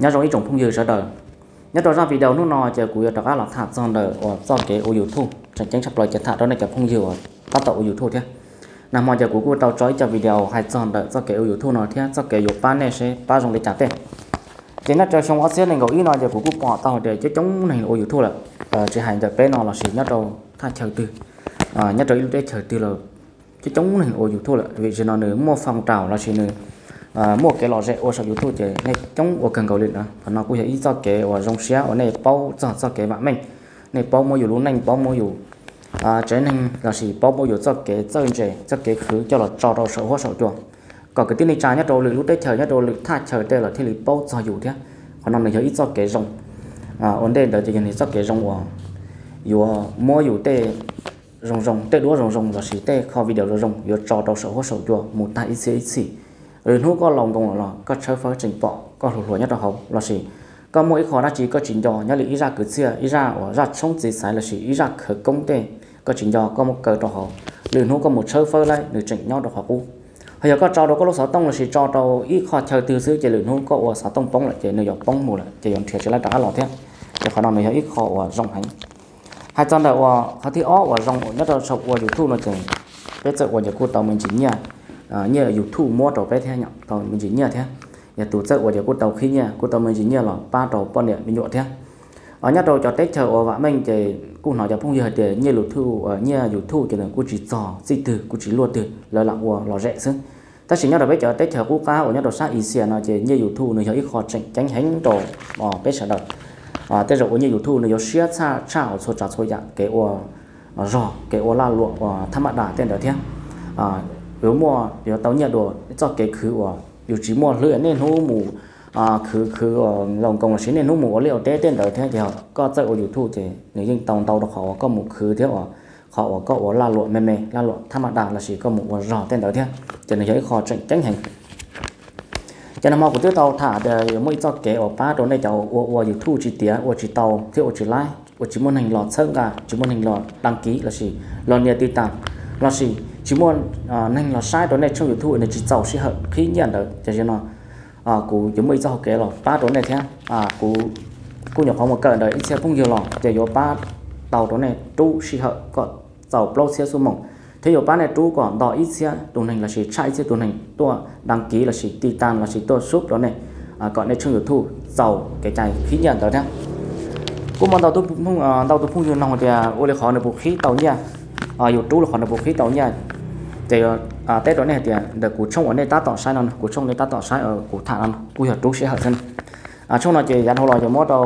Nyob zoo ib tsoom phooj ywg sawv daws, nyob rau zaj video hnub no ces kuv yuav rov qab los tham txog ntawm uas txoj kev ua YouTube tseem ceeb tshaj plaws ces tham rau nej cov phooj ywg uas tab tom ua YouTube thiab. Nag hmo ces kuv kuj tau tso ib co video hais txog ntawm txoj kev ua YouTube no thiab txoj kev yuav pab nej seb pab zoo li cas tej. Ces nyob rau xyoo ob txhiab nees nkaum ib no ces kuv kuj pom tau hais tias coob coob neeg ua YouTube lawm, tsis hais ntawm peb no lossis nyob rau thaj chaw twg, nyob rau ib lub teb chaws twg los coob coob neeg ua YouTube lawm, vim tsis no nws muaj foo raus lossis nws muaj kev lom zem ua saum YouTube ces nej coob ua kawg nkaus li na. Qhov no kuj yog ib txoj kev uas zoo siab uas nej paub txog txoj kev vam meej, nej paub muab yus lub neej, paub muab yus tsev neeg lossis paub muab yus txoj kev txawj ntse, txoj kev khwv coj los tso rau saum huab saum cua, kom kwv tij neej tsa nyob rau lwm lub teb chaws, nyob rau lwm thaj chaw tej los thiaj li paub txog yus thiab. Qhov no nws yog ib txoj kev zoo. Ua ntej ntawd ces yog nws txoj kev zoo uas yuav muab yus tej zoo zoo, tej duab zoo zoo lossis tej qho video zoo zoo yuav tso rau saum huab saum cua mus tag ib txhiab ib txhis. Lwm hnub koj laus nkoos lawm los koj tshawb fawb tseem pom koj hluas hluas nyob rau hauv lossis koj muaj ib qho dab tsi koj tsis nco, nyob li ib zaj kwv txhiaj, ib zaj uas zaj tshoob txiv xaiv lossis ib zaj khawv koob tej koj tsis nco koj muab kaw rau hauv, lwm hnub koj mus tshawb fawb lawm nws tseem nyob rau qhov qub. Ho yog koj tso rau koj lub xov tooj lossis tso rau ib qho chaw twg xwb ces lwm hnub koj ua xov tooj poob lawm ces nws yuav poob mus lawm ces yuav nrhiav tsis tau rov qab los thiab. Ces qhov no nws yog ib qho uas zoo heev. Hais txog ntawm uas qhov thib ob uas zoo nyob rau saum ua YouTube no ces peb txawj ua ces kuj tau me ntsis nyiaj, nyiaj YouTube muab rau peb thiab, tau me ntsis nyiaj thiab. Yog tus txawj ua ces kuj tau qhib nyiaj, kuj tau me ntsis nyiaj los pab rau poj niam me nyuam thiab. Nyob rau cov teb chaws uas vam meej ces kuj hnov cov phooj ywg hais tias nyiaj YouTube, nyiaj YouTube ces nws kuj tsis txog txij twg, kuj tsis luaj twg, lawv lam ua lom zem xwb. Tab sis nyob rau peb cov teb chaws qub qab uas nyob rau sab Asia no ces nyiaj YouTube nws yog ib qho tseem ceeb heev rau peb sawv daws. Tej zaum ua nyiaj YouTube nws yuav siab tshaj tshaj uas txhua tsav txhua yam kev ua zog, kev ua laj luam uas thab maj das tej ntawd thiab. Yuav muaj, yuav tau nyiaj dua txoj kev khwv uas yus tsis muaj hlwb niaj hnub mus khwv khwv laus nkoos lossis niaj hnub mus ua liaj ua teb tej ntawd thiab. Ces koj txawj ua YouTube ces nws yeej tau ntau rau qhov uas koj mus khwv thiab uas qhov uas koj ua laj luam me me, laj luam thab maj das lossis koj mus ua zog tej ntawd thiab. Ces nws yog ib qho tseem ceeb heev. Ces nag hmo kuv twb tau tham tias yuav muaj ib txoj kev uas pab rau nej cov ua ua YouTube tsis tiav, ua tsis tau thiab ua tsis laib, ua tsis muaj neeg los txhawb nqa, tsis muaj neeg los đăng ký lossis los nias tiv tas, lossis tsis muaj neeg los saib rau nej tshooj YouTube nws tsis txaus sij hawm qhib nyiaj ntawd. Ces no kuv yuav muaj ib txoj hau kev los pab rau nej thiab. Kuv kuj nyuam qhuav mus kawm ntawm ib txhia phooj ywg los ces yuav pab tau rau nej rub sij hawm kom txaus plaub txhiab xuab moos, thiab yuav pab nej rub kom nto ib txhiab tus neeg lossis tshaj ib txhiab tus neeg tuaj đăng ký lossis tiv tas lossis tuaj sub rau nej, kom nej tshooj YouTube txaus kev cai qhib nyiaj ntawd thiab. Kuj muaj ntau tus phooj ywg nug tias ua li qhov nws puas qhib tau nyiaj, yus rub li qhov nws puas qhib tau nyiaj. Ces teb rau nej hais tias ntawm kuv tshooj uas nej tab tom saib no, kuv tshooj nej tab tom saib kuv tham no kuj yog rub sij hawm xwb. Tshooj no ces yav dhau los ces muab rau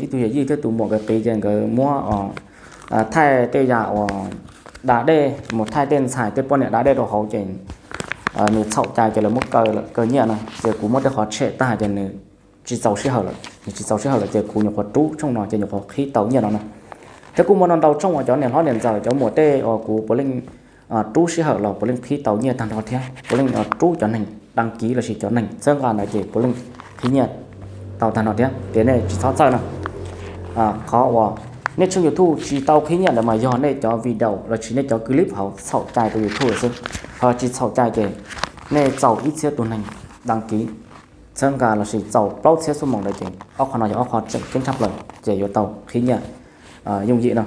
ib tug yawm yij thiab tus muam nkawd qiv ces nkawd muab thaij tej yam uas da dej, mus thaij tej ntxhais tej poj niam da dej rau hauv ces nws txhaum cai ces lawv muab kaw lawm, kaw nyiaj no. Ces kuv muab tej qhov tshem tag ces nws tsis txaus sij hawm lawm, nws tsis txaus sij hawm lawm ces kuv nyuam qhuav rub tshooj no ces nyuam qhuav qhib tau nyiaj no na. Thiab kuj muaj no ntau tshooj uas cov niam hlob niam ntxawm cov muam tej uas kuv puav leej rub sij hawm los puav leej qhib tau nyiaj tag nrho thiab, puav leej rub cov neeg đăng ký lossis cov neeg txhawb nqa ntawd ces puav leej qhib nyiaj tau tag nrho thiab. Ces nej tsis txhob txhawj no. Qhov uas nej tshooj YouTube tsis tau qhib nyiaj ntawd mas yog nej cov video lossis nej cov clip hauv txhaum cai rau YouTube lawm xwb. Ho tsis txhaum cai ces nej txaus ib txhiab tus neeg đăng ký, txhawb nqa lossis txaus plaub txhiab xuab moos ntawd ces ob qho no yog ob qho tseem ceeb tshaj plaws ces yuav tau qhib nyiaj yooj yim no.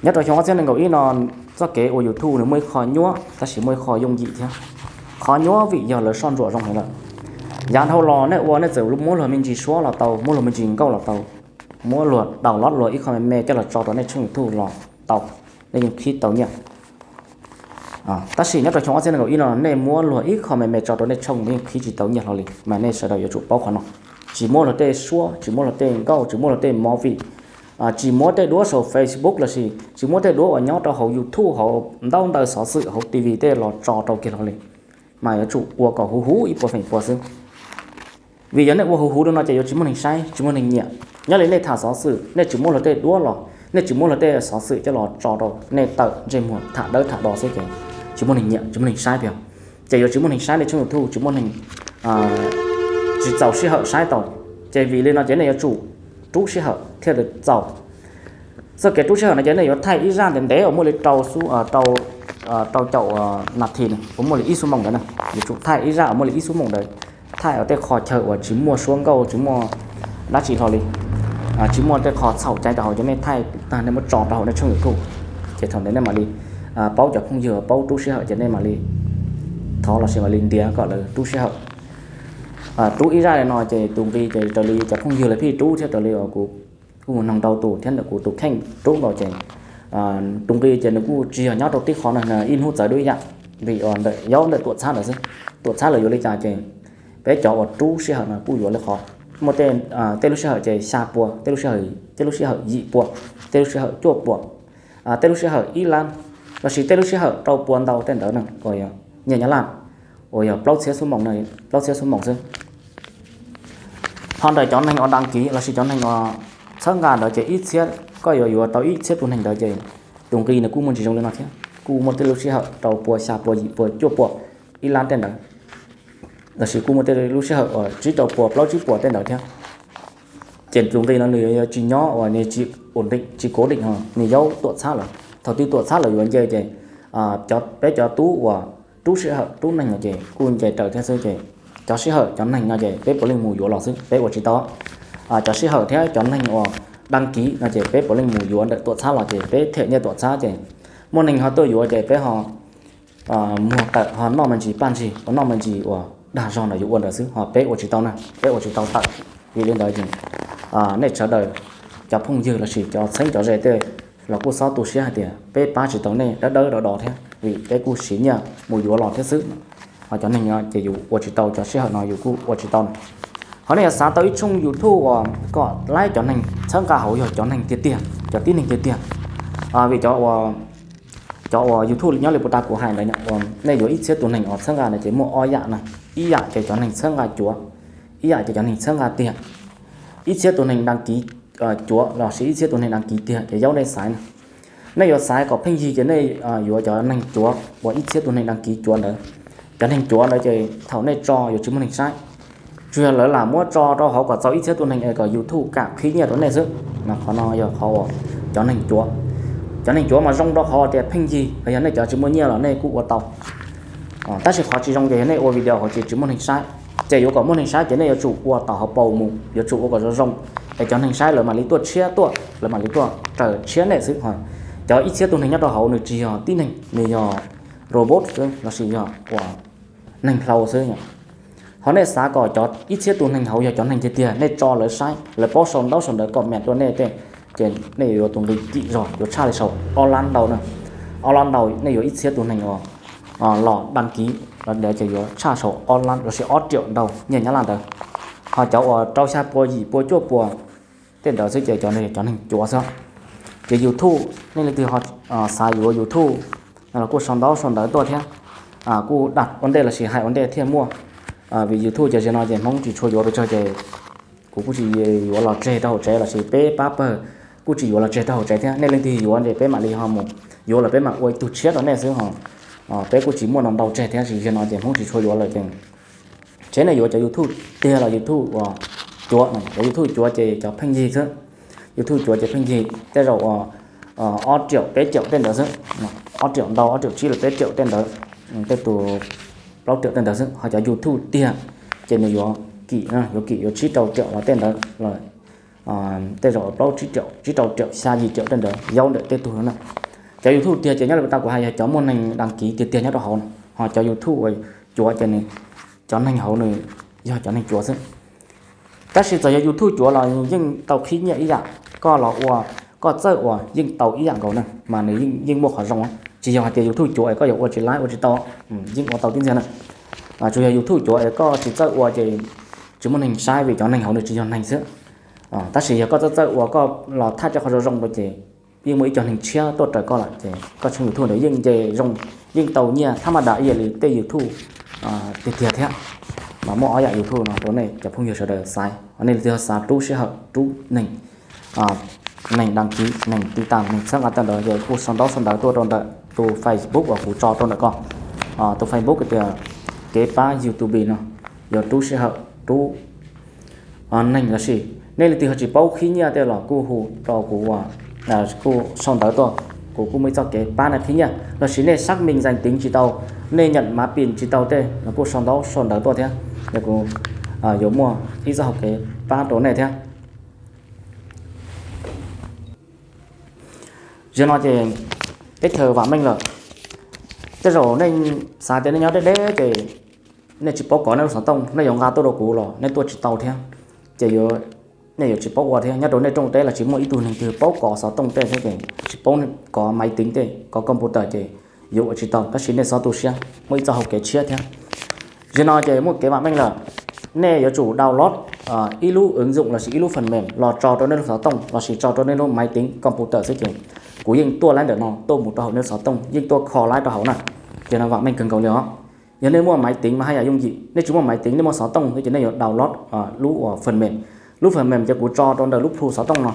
Nyob rau xyoo ob txhiab nees nkaum ib no, txoj kev ua YouTube nws muaj ib qho nyuaj tab sis muaj ib qho yooj yim thiab. Qhov nyuaj vim yog lawv soj ntsuam zoo heev lawm. Yav dhau los nej ua nej txawm muab luag me ntsis suab los tau, muab luag me ntsis nkauj los tau, muab luag download luag ib qho me me coj los tso rau nej tshooj YouTube los tau, nej yeej qhib tau nyiaj. Tab sis nyob rau xyoo ob txhiab nees nkaum ib no nej muab luag ib qho me me tso rau nej tshooj nej yeej qhib tsis tau nyiaj hlo li, mas nej sawv daws yuav tsum paub qhov no. Tsis muab luag tej suab, tsis muab luag tej nkauj, tsis muab luag tej movie, tsis muab tej duab saum Facebook lossis tsis muab tej duab uas nyob rau hauv YouTube, hauv ntaub ntawv xov xwm, hauv TV tej los tso rau kiag hlo li, mas yuav tsum ua kom huv huv ib puas feem pua xwb. Vim yog nej ua huv huv li no ces yuav tsis muaj neeg saib, tsis muaj neeg nyiam. Nyob li nej tham xov xwm nej tsis muab luag tej duab los, nej tsis muab luag tej xov xwm coj los tso rau nej tawm ntsej muag tham dawb tham do xwb ces tsis muaj neeg nyiam, tsis muaj neeg saib thiab. Ces yuav tsis muaj neeg saib nej tshooj YouTube, tsis muaj neeg, tsis txaus sij hawm saib tau. Ces vim li no ces nej yuav tsum rub sij hawm thiaj li txaus. Txoj kev rub sij hawm no ces nej yuav thaij ib zaj ntev ntev uas muaj li rau, rau caum nas this na, uas muaj li ib xuab moos ntawd na, yuav tsum thaij ib zaj uas muaj li ib xuab moos ntawd. thaij tej qho chaw uas tsis muaj suab nkauj tsis muaj dab tsi hlo li, tsis muaj tej qho txhaum cai rau hauv ces nej thaij tag nej muab tso rau hauv nej tshooj YouTube, ces thaum ntawd nej mam li paub cov phooj ywg paub rub sij hawm ces nej mam li thov los sis mam li ntiav kom lawv rub sij hawm. Rub ib zaj li no ces tus nqi ces raws li cov phooj ywg lawv pheej rub thiab raws li uas kuv kuj mus noog rau tus thiab ntawm kuv tus kheej rub nkaus ces tus nqi ces nws kuj tsis yog nyob rau tib qho no, ib hnub txawv dua ib yam, vim ntawm yaub ntawm tuam txhab ntawd xwb. Tuam txhab lawv yuav li cas ces peb cov uas rub sij hawm no kuj yuav li qhov muaj tej lub sij hawm ces xya pua, tej lub sij hawm, tej lub sij hawm yim pua, tej lub sij hawm cuaj pua, tej lub sij hawm ib lab, los sis tej lub sij hawm rau pua ntau tej ntawd na, nyiaj Nyab Laj uas yog plaub txhiab xuab moos, plaub txhiab xuab moos xwb. Ho ntawm cov neeg uas đăng ký los sis cov neeg uas txhawb nqa ntawd ces ib txhiab, koj yuav yuav tau ib txhiab tus neeg ntawd ces tus nqi nws kuj muaj tsis zoo li no thiab, kuj muaj tej lub sij hawm rau pua, xya pua, yim pua, cuaj pua, ib lab tej ntawd, los sis kuj muaj tej lub sij hawm uas tsib rau pua, plaub tsib pua tej ntawd thiab. Ces tus nqi no nws yuav tsis nyob uas nws tsis ổn định, tsis cố định ho nws yaub tuam txhab lawm. Thaum twg tuam txhab lawm yuav nce ces peb cov tub uas rub sij hawm rub neeg no ces kuj nce raws thiab xwb ces cov sij hawm cov neeg no ces peb puav leej mus yuav los xwb, peb ua tsis tau. Cov sij hawm thiab cov neeg uas đăng ký no ces peb puav leej mus yuav ntawm tuam txhab los ces peb them nyiaj tuam txhab ces muaj neeg ho tuaj yuav ces peb ho muag tawm ho noj me ntsis paj ntsig, ua noj me ntsis uas dag zog ntawd yuav ua ntawd xwb ho peb ua tsis tau na, peb ua tsis tau tawm. Vim li ntawd ces nej sawv daws cov phooj ywg los sis cov txheeb cov ze tej los kuj xob tu siab hais tias peb pab tsis tau nej dawb dawb do do thiab vim peb kuj siv nyiaj mus yuav los thiab xwb. Ho cov neeg no ces yus ua tsis tau, cov sij hawm no yus kuj ua tsis tau na. Ho nej yuav xav tau ib tshooj YouTube uas kom laib cov neeg txhawb nqa hauv yog cov neeg tiag tiag, cov tib neeg tiag tiag. Vim cov uas YouTube nyob li puag ta kuv hais ntawd, nej yuav ib txhiab tus neeg uas txhawb nqa ntawd ces muaj ob yam na. Ib yam ces cov neeg txhawb nqa cuav, ib yam ces cov neeg txhawb nqa tiag. Ib txhiab tus neeg đăng ký cuav los sis ib txhiab tus neeg đăng ký tiag ces yaub nej xaiv na. Nej yuav xaiv kom pheej yig ces nej yuav cov neeg cuav uas ib txhiab tus neeg đăng ký cuav ntawd. Cov neeg cuav ntawd ces thaum nej tso yuav tsis muaj neeg saib, tsuas yog lawv lam muab tso rau hauv kom txaus ib txhiab tus neeg es kom YouTube kam qhib nyiaj rau nej xwb. Qhov no yog qhov uas cov neeg cuav, cov neeg cuav mas zoo rau qhov tias pheej yig, yog nej cov tsis muaj nyiaj los nej kuj ua tau. Tab sis qhov tsis zoo ces yog nej ua video hauv ces tsis muaj neeg saib, ces yuav kom muaj neeg saib ces nej yuav tsum ua tau hauv paus mus, yuav tsum ua kom zoo zoo, es cov neeg saib lawv mam li tuaj tshiab tuaj, lawv mam li tuaj raws tshiab nej xwb. Cov ib txhiab tus neeg nyob rau hauv nws tsis yog tib neeg, nws yog robot xwb los sis yog uas neeg hlau xwb. Ho nej xav kom cov ib txhiab tus neeg hauv yog cov neeg tiag tiag, nej tso lawv saib, lawv paub sau ntaub sau ntawv comment rau nej tej, ces nej yuav tus nqi kim zog yuav tshaj li saum ob lab ntau na. Ob lab ntau nej yuav ib txhiab tus neeg uas los đăng ký los ntawd ces yuav tshaj saum ob lab los sis ob triệu ntau nyiaj Nyab Laj ntawd. Ho cov uas rau xya pua yim pua cuaj pua tej ntawd xwb ces cov no cov neeg cuav xwb. Ces YouTube, nej leej twg xav yuav YouTube no los kuj sau ntaub sau ntawv tuaj thiab, kuj dag ua ntej los sis hais ua ntej thiaj muaj. Vim YouTube ces zaum no ces Hmoob tsis tshua yuav pes tsawg ces kuv kuj tsis yuav los tseg rau hauv tsev los sis peb pab pawg kuj tsis yuav los tseg rau hauv tsev thiab. Nej leej twg yuav ces peb mam li ho mus yuav lawm peb mam ua ib tug tshiab rau nej xwb ho. Peb kuj tsis muaj no ntau tseg thiab, zaum no ces Hmoob tsis tshua yuav lawm ces tsev nej yuav cov YouTube tiag los YouTube uas cuav, cov YouTube cuav ces cov pheej yig xwb. YouTube cuav ces pheej yig tej zaum uas ob triệu peb triệu tej ntawd xwb, ob triệu ntau ob triệu tsib los peb triệu tej ntawd, tej tus plaub triệu tej ntawd xwb. Ho cov YouTube tiag ces nws yuav kim, yuav kim yuav tsib rau triệu los tej ntawd los tej zaum plaub tsib triệu, tsib rau triệu xya yim triệu tej ntawd yau ntawm tej tug na. Cov YouTube tiag ces nyob li tau kuv hais yog cov muaj neeg đăng ký tiag tiag nyob rau hauv no. Ho cov YouTube cuav ces nws, cov neeg hauv nws yog cov neeg cuav xwb. Tab sis txawm yog YouTube cuav los yeej tau qhib nyiaj ib yam, koj los ua, koj txawj ua yeej tau ib yam nkaus ne, mas nws yeej muaj qhov zoo. Tsis yog hais tias YouTube cuav es koj yuav ua tsis laib ua tsis tau, yeej ua tau tib ntxiag na. Tsuas yog YouTube cuav es koj tsis txawj ua ces tsis muaj neeg saib vim cov neeg hauv nws tsis yog neeg xwb. Tab sis yog koj txawj txawj ua, koj los thaij tej qhov zoo zoo rau ces yeej muaj ib co neeg tshiab tuaj raws koj lawm ces koj tshooj YouTube ntawd yeej nce zoo, yeej tau nyiaj thab maj dam ib yam li tej YouTube tiag tiag thiab. Mas muaj ob yam YouTube no rau nej cov phooj ywg sawv daws xaiv. Nej leej twg xav rub sij hawm rub neeg, neeg đăng ký, neeg tiv tam, neeg txhawb nqa tej ntawd ces kuj sau ntaub sau ntawv tuaj rau ntawm tus Facebook uas kuv tso rau ntawm ko. Tus Facebook tias kev pab YouTube no, yuav rub sij hawm rub neeg los sis nej leej twg ho tsis paub qhib nyiaj tej los kuj hu rau kuv, kuj sau ntawv tuaj, kuv kuj muaj ib txoj kev pab nej qhib nyiaj. Los sis nej xác minh danh tính tsis tau, nej nhận mã pin tsis tau tej los kuj sau ntaub sau ntawv tuaj thiab, es kuv yuav muaj ib txoj hau kev pab rau nej thiab. Zaum no ces teb chaws vam meej lawm, tej zaum nej xav tias nej nyob deb deb ces nej tsis paub kov nej lub xov tooj, nej yuav nqa tuaj rau kuv los nej tuaj tsis tau thiab. Ces nej yuav tsis paub ua thiab. Nyob rau nej rooj teb los tsis muaj ib tug neeg twg paub kov xov tooj tej thiab ces tsis paub kov maiv teev tej, kov computer ces yuav ua tsis tau. Tab sis nej txhob tu siab, muaj ib txoj hau kev tshiab thiab. Zaum no ces muaj kev vam meej lawm, nej yuav tsum download ib lub ứng dụng lossis ib lub phần mềm los tso rau nej lub xov tooj lossis tso rau nej lub maiv teev computer xwb ces kuv yeej tuaj laib ntawm no tuaj mus rau hauv nej lub xov tooj, yeej tuaj kho laib rau hauv na. Ces no vam meej kawg nkaus li os. Yog nej muaj maiv teev mas haj yam yooj yim, nej tsis muaj maiv teev nej muaj xov tooj xwb ces nej yuav download lub uas phần mềm. Lub phần mềm ces kuv tso rau ntawm lub plhu xov tooj no.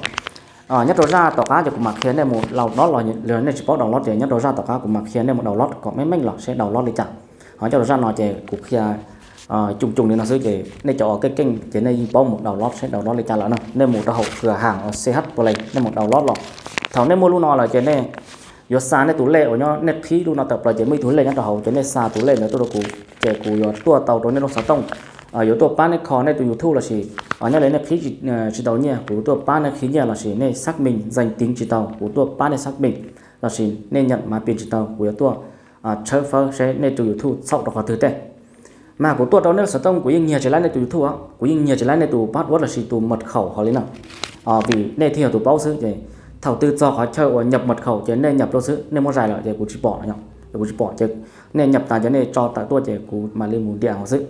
Nyob rau zaj tom qab ces kuv mam qhia nej mus download los, nej tsis paub download ces nyob rau zaj tom qab kuv mam qhia nej mus download kom meej meej los seb download li cas. Ho nyob rau zaj no ces kuv qhia coo coo li no xwb ces nej cov uas keej keej ces nej yeej paub mus download seb download li cas lawm na. Nej mus rau hauv kws haam uas CH Play nej mus download los. Thaum nej muaj lub no lawm ces nej yuav xa nej tus lej uas nyob nej qhib lub no tawm plaws ces muaj ib tug lej nyob rau hauv ces nej xa tus lej ntawd tuaj rau kuv ces kuv yuav tuaj tau rau nej lub xov tooj, yuav tuaj pab nej kho nej tus YouTube lossis nyob li nej qhib tsis tau nyiaj kuv tuaj pab nej qhib nyiaj lossis nej xác minh danh tính tsis tau kuv tuaj pab nej xác minh lossis nej nhận mã pin tsis tau kuv yuav tuaj tshawb fawb seb nej tus YouTube txhaum rau qhov twg tej. Mas kuv tuaj rau nej lub xov tooj kuv yeej nyiag tsis laib nej tus YouTube, kuv yeej nyiag tsis laib nej tus password lossis tus mật khẩu hauv li na. Vim nej thiaj yog tus paub xwb ces thaum twg txog qhov chaw uas nhập mật khẩu ces nej nhập rau xwb, nej muab zais lawm ces kuv tsis pom, kuv tsis pom ces nej nhập tas ces nej tso tawm tuaj ces kuv mam li mus ntiam hauv xwb.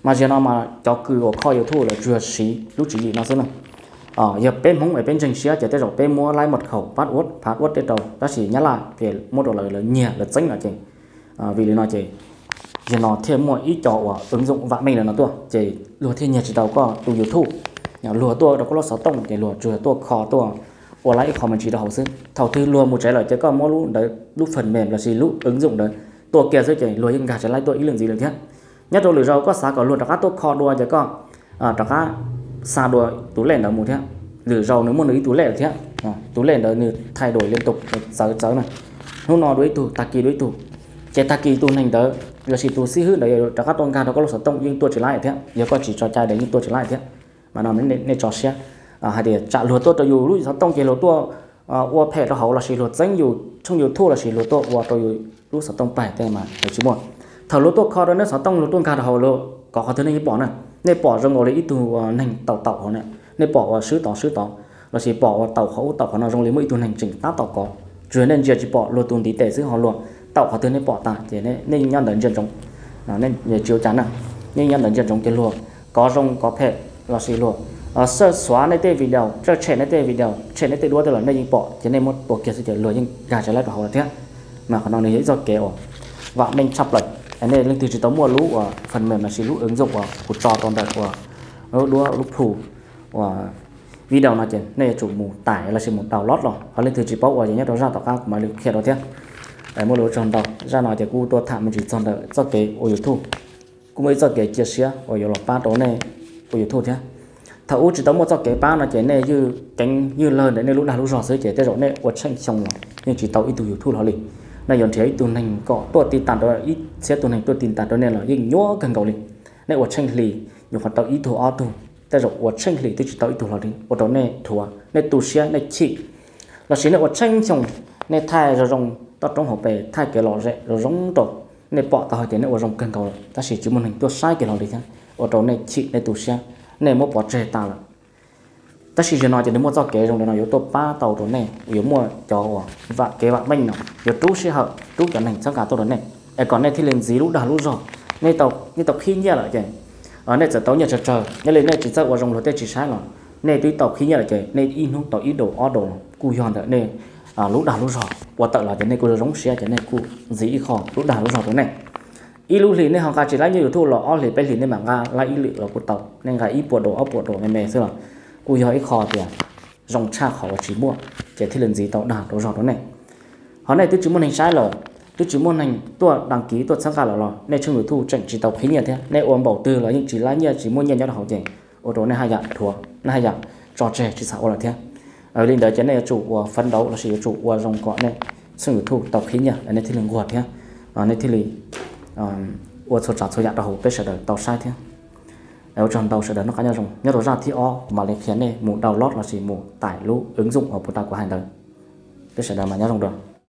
Mas zaum no mas cov kws uas kho YouTube lawv tsuas yog siv lub tswv yim no xwb na. Yog peb Hmoob es peb ntseeg siab ces tej zaum peb muab laib mật khẩu password password tej rau, tab sis Nyab Laj ces muab rau lawv, lawv nyiag lawv txeeb lawm ces vim li no ces zaum no thiaj muaj ib co uas ứng dụng vam meej lawm no tuaj ces luag thiaj nyiag tsis tau koj tus YouTube. Luag tuaj rau koj lub xov tooj ces luag tsuas yog tuaj kho tuaj ua laib ib qho me ntsis rau hauv xwb. Thaum twg luag mus tsev lawm ces koj muab lub ntawd lub phần mềm lossis lub ứng dụng ntawd tua kiag xwb ces luag yeej nkag tsis laib tuaj ib leej ntxiv lawm thiab. Nyob rau lwm zaus koj xav kom luag rov qab tuaj kho dua ces koj rov qab xa dua tus lej ntawd mus thiab. Lwm zaus nws muaj nws ib tug lej lawm thiab. Tus lej ntawd nws thay đổi liên tục, txawv txawv na. Hnub no dua ib tug, tag kis dua ib tug, ces tag kis tus neeg ntawd lossis tus xib hwb ntawd yuav rov qab tuaj nkag rau koj lub xov tooj yeej tuaj tsis laib thiab yog koj tsis tso cai ntawd yeej tuaj tsis laib thiab. Mas no nej tso siab hais tias tsam luag tuaj rau yus lub xov tooj ces luag tuaj ua phem rau hauv lossis luag txeeb yus tshooj YouTube lossis luag tuaj ua rau yus lub xov tooj paig tej mas tsis muaj. Thaum luag tuaj kho rau nej xov tooj luag tuaj nkag rau hauv luag kov qhov twg nej yeej pom na. Nej pom zoo nkaus li ib tug neeg taum taum hauv na, nej pom uas swb tod swb tod lossis pom uas taum qhov ub taum qhov no zoo li muaj ib tug neeg tseem tab tom kov. Tsuas yog nej ntsia tsis pom luag tus ntiv tes xwb ho luag taum qhov twg nej pom tas ces nej yeej nyob ntawd ntsia ntsoov, tsis ua cas na. Nej yeej nyob ntawd ntsia ntsoov ces luag kov zoo kov phem lossis luag xawj xuav nej tej video, tsawj tshem nej tej video, tshem nej tej duab tej los nej yeej pom ces nej muab tua kiag xwb ces luag yeej nkag tsis laib rau hauv lawm thiab. Mas qhov no nws yog ib txoj kev uas vam meej tshaj plaws. Nej leej twg tsis tau muaj lub uas phần mềm lossis lub ứng dụng uas kuv tso rau ntawm uas lub duab lub plhu uas video no ces nej yuav tsum mus tải lossis mus download los, ho leej twg tsis paub ua ces nyob rau zaj tom qab kuv mam li qhia rau thiab. Muaj lus ua tsaug ntau, zaj no ces kuj tuaj tham me ntsis txog ntawm txoj kev ua YouTube. Kuj muaj ib txoj kev cia siab uas yuav los pab rau nej ua YouTube thiab. Thaum ub tsis tau muaj txoj kev pab no ces nej ywj keev ywj lawg ntawm nej lub dag lub zog xwb ces tej zaum nej ua tsheej xyoo los yeej tsis tau ib tug YouTube hlo li. Nej yuav nrhiav ib tug neeg kom tuaj ti tas rau, ib txhiab tug neeg tuaj ti tas rau nej los yeej nyuaj kawg nkaus li. Nej ua tsheej hli nyuam qhuav tau ib tug ob tug, tej zaum ua tsheej hli twb tsis tau ib tug hlo li, ua rau nej dhuav, nej tu siab, nej chim. Lossis nej ua tsheej xyoo, nej thaij zoo zoo toj roob hauv pes, thaij kev lom zem zoo zoo rau, nej pom tau hais tias nej ua zoo kawg nkaus lawm tab sis tsis muaj neeg tuaj saib kiag hlo li thiab, ua rau nej chim nej tu siab, nej muab pov tseg tas lawm. Tab sis zaum no ces nws muaj txoj kev zoo li no yuav tuaj pab tau rau nej, yuav muaj cov uas vam kev vam meej no yuav rub sij hawm rub cov neeg txhawb nqa tuaj rau nej, es kom nej thiaj li ntxiv lub dag lub zog. Nej tau qhib nyiaj lawm ces nej txawm tau nyiaj tsawg tsawg, nyob li nej tsis txawj ua zoo luag tej tsis saib los nej twb tau qhib nyiaj lawm ces nej ib hnub tau ib daus ob daus los kuj yog ntawm nej lub dag lub zog. Ua tawm los ces nej kuj zoo siab ces nej kuj ntxiv ib qho lub dag lub zog rau nej. Ib lub hlis nej ho nqa tsis laib nyiaj YouTube los ob hlis peb hlis nej mam nqa laib ib lwm los kuj tau, nej nqa ib puas daus ob puas daus me me xwb los kuj yog ib qho tias zoo tshaj qhov uas tsis muaj, ces thiaj li ntxiv tau dag tau zog rau nej. Ho nej twb tsis muaj neeg saib lawm, twb tsis muaj neeg tuaj đăng ký tuaj txhawb nqa lawm los nej tshooj YouTube tseem tsis tau qhib nyiaj thiab, nej ua npaum twg los yeej tsis laib nyiaj tsis muaj nyiaj nyob rau hauv ces ua rau nej haj yam dhuav, nej haj yam tso tseg tsis xav ua lawm thiab. Li ntawd ces nej yuav tsum ua phấn đấu lossis yuav tsum ua zoo kom nej tshooj YouTube tau qhib nyiaj nej thiaj li nquag thiab, nej thiaj li ua txhua tsav txhua yam rau hauv peb sawv daws tau saib thiab. Ua tsaug ntau sawv daws noj qab nyob zoo. Nyob rau zaj thib ob kuv mam li qhia nej mus download lossis mus tải lub ứng dụng uas puag ta kuv hais ntawd. Peb sawv daws mas nyob zoo dua.